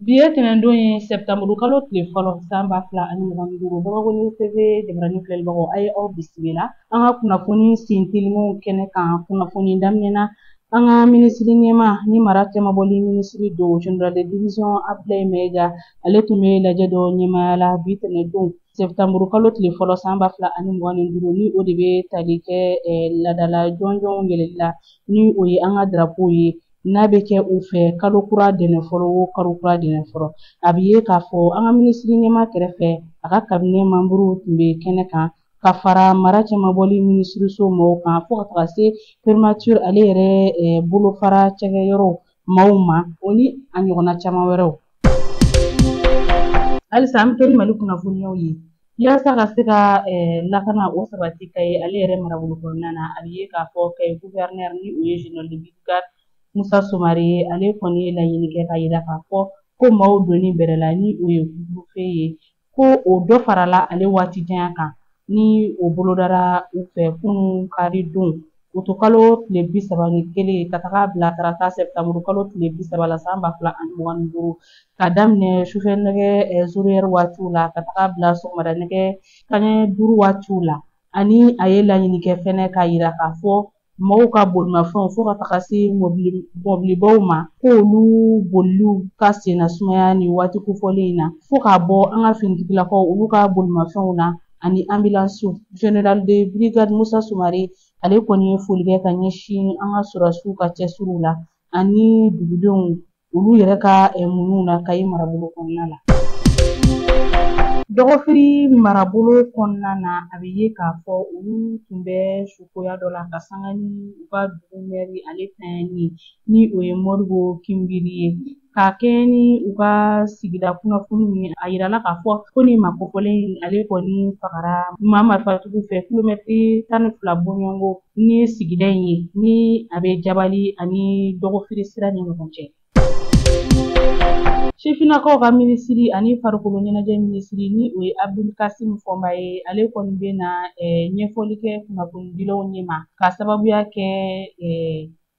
Bi ye tɛnɛndon ye, sɛtanburu kalo tile fɔlɔ, san 2025. Bamakɔ News TV jabarani filɛlibagaw, a ye aw bisimila an ka kunnafoni sen telimanw kɛnɛ kan. Kunnafoni daminɛ na, an ka minisiri ɲɛmaa ni mara cɛmabɔli minisiri don, général de division Abdoulaye Maïga, ale tun bɛ lajɛ dɔ ɲɛmaaya la bi tɛnɛndon, sɛtanburu kalo tile fɔlɔ, san 2025, ni o de bɛ tali kɛ laadala jɔnjɔnw yɛlɛli la, ni o ye an ka drapeau ye, n'a bɛ kɛ u fɛ kalo kura dɛnɛ fɔlɔ o kalo kura dɛnɛ fɔlɔ. A bɛ ye k'a fɔ an ka minisiri ɲɛmaa kɛrɛfɛ, a ka cabinet membre tun bɛ kɛnɛ kan, ka fara mara cɛmabɔli minisiriso mɔgɔw kan, fo ka taga se primature ale yɛrɛ bolofara cɛkɛyɔrɔw maaw ma, o ni a ɲɔgɔnna caman wɛrɛw. Halisa an bɛ to ni Mali kunnafoniyaw ye. Yaasa ka se ka lakana o sabati Kayi ale yɛrɛ marabolo kɔnɔna na, a bɛ ye k'a fɔ Kayi gouverneur, ni o ye général de brigade Musa Sumare ye, ale kɔni ye laɲini kɛ ka yira k'a fɔ ko maaw donni bɛrɛ la, ni o ye couvre-feu ye, ko o dɔ farala ale waati janya kan, ni o bolodara u fɛ kunun kari don, utukalo tile 31, ka taga bila tarata sɛtanburu kalo tile 30 la, san 2025, ka daminɛ sufɛ nɛgɛ zéro heure waatiw la, ka taga bila sɔgɔmada nɛgɛ kanɲɛ 5 waatiw la. Ani a ye laɲini kɛ fɛnɛ k'a yira k'a fɔ maaw ka bolimafɛnw, fo ka taga se mɔbilibaw ma, k'olu boliliw ka senna sumaya ni waati kofɔlen in na, fo k'a bɔ an ka finitigilakaw olu ka bolimafɛnw na ani ambulansiw. Général de brigade Musa Sumare, ale kɔni ye foli kɛ ka ɲɛsin an ka sɔrɔdasiw ka cɛsiriw la ani dugudenw olu yɛrɛ ka muɲu na Kayi marabolo kɔnɔna la. Dɔgɔfiri marabolo kɔnɔna na, a bɛ ye k'a fɔ olu tun bɛ sukoya dɔ la ka sanga ni u ka dugu mɛri ale tanyani ye, ni o ye Modibo Kinbiri ye, ka kɛɲɛ ni u ka sigida kunnafoniw ye. A yirala k'a fɔ ko nin maa kofɔlen in, ale kɔni fagara maa marifatigiw fɛ kilomɛtiri 12 bɔɲɔgɔnko ni sigida in ye, ni a bɛ Jabali ani Dɔgɔfiri sira ni ɲɔgɔn cɛ. Sifinnakaw ka minisiri ani farikolo ɲɛnajɛ minisiri, ni o ye Abdul Kasim Fɔnba ye, ale kɔni bɛ na ɲɛfɔli kɛ kunnafonidilaw ɲɛma ka sababuya kɛ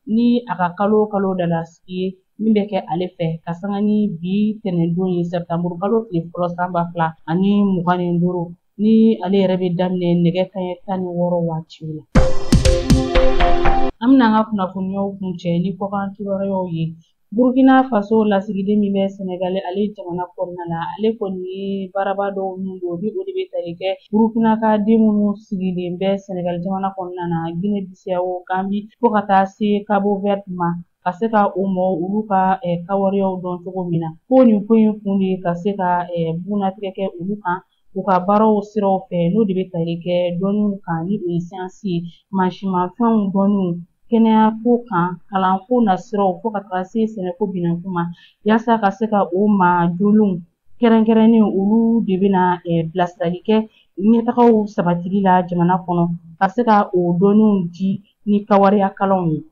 ni a ka kalo o kalo dalasigi ye min bɛ kɛ ale fɛ, ka sanga ni bi tɛnɛndon ye, sɛtanburu kalo tile fɔlɔ, san 2025, ni ale yɛrɛ bɛ daminɛ nɛgɛ kanɲɛ 16 waatiw la. An bɛna an ka kunnafoniyaw kuncɛ ni kɔkan kibaruyaw ye. Burkina Faso lasigiden min bɛ Senegali ale jamana kɔnɔna la, ale kɔni ye baaraba dɔw min don, ni o de bɛ tali kɛ Burkina ka den minnu sigilen bɛ Senegali jamana kɔnɔna na, Guinée Bissau, Gambie, fo ka taa se Cabo Verde ma, ka se ka o mɔgɔw olu ka kawariyaw dɔn cogo min na, ko nin ko in kun de ye ka se ka bugunnatigɛ kɛ olu kan u ka baaraw siraw fɛ, n'o de bɛ tali kɛ dɔnniw kan, ni o ye siyansi ye, mansinmafɛnw dɔnniw, kɛnɛya ko kan, kalanko nasiraw, fo ka taga se sɛnɛko binako ma, yaasa ka se ka o maa jolenw kɛrɛnkɛrɛnnen olu de bɛna bilasirali kɛ ɲɛtagaw sabatili la jamana kɔnɔ, ka se ka o dɔnniw di ni kawariya kalanw ye.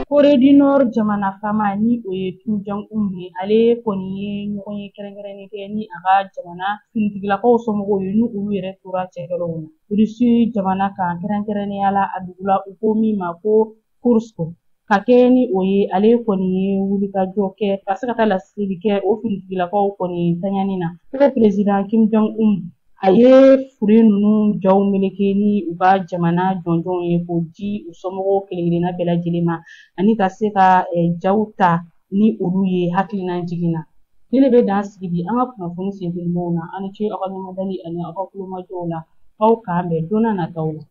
Corée du Nord jamana faama, ni o ye Kim Jong Un ye, ale kɔni ye ɲɔgɔn ye kɛrɛnkɛrɛnnen kɛ ni a ka jamana finitigilakaw somɔgɔw ye, ni olu yɛrɛ tora cɛkɛlaw na Russie jamana kan, kɛrɛnkɛrɛnnenya la a dugu la u ko min ma ko Kursk. Ka kɛɲɛ ni o ye, ale kɔni ye wulikajɔ kɛ ka se ka taa laseli kɛ o finitigilakaw kɔni taɲani na. Ko président Kim Jong Un, a ye fure ninnu jaw meleke ni u ka jamana jɔnjɔnw ye k'o di u somɔgɔw kelen-kelenna bɛɛ lajɛlen ma, ani ka se ka jaw ta ni olu ye hakilina jigin na. Ni ne bɛ dan sigi bi an ka kunnafoni sentelimanw na. Aw ni ce aw ka ɲɛmadali ani aw ka kulomajɔw la. Aw k'an bɛn don n'a nataw la.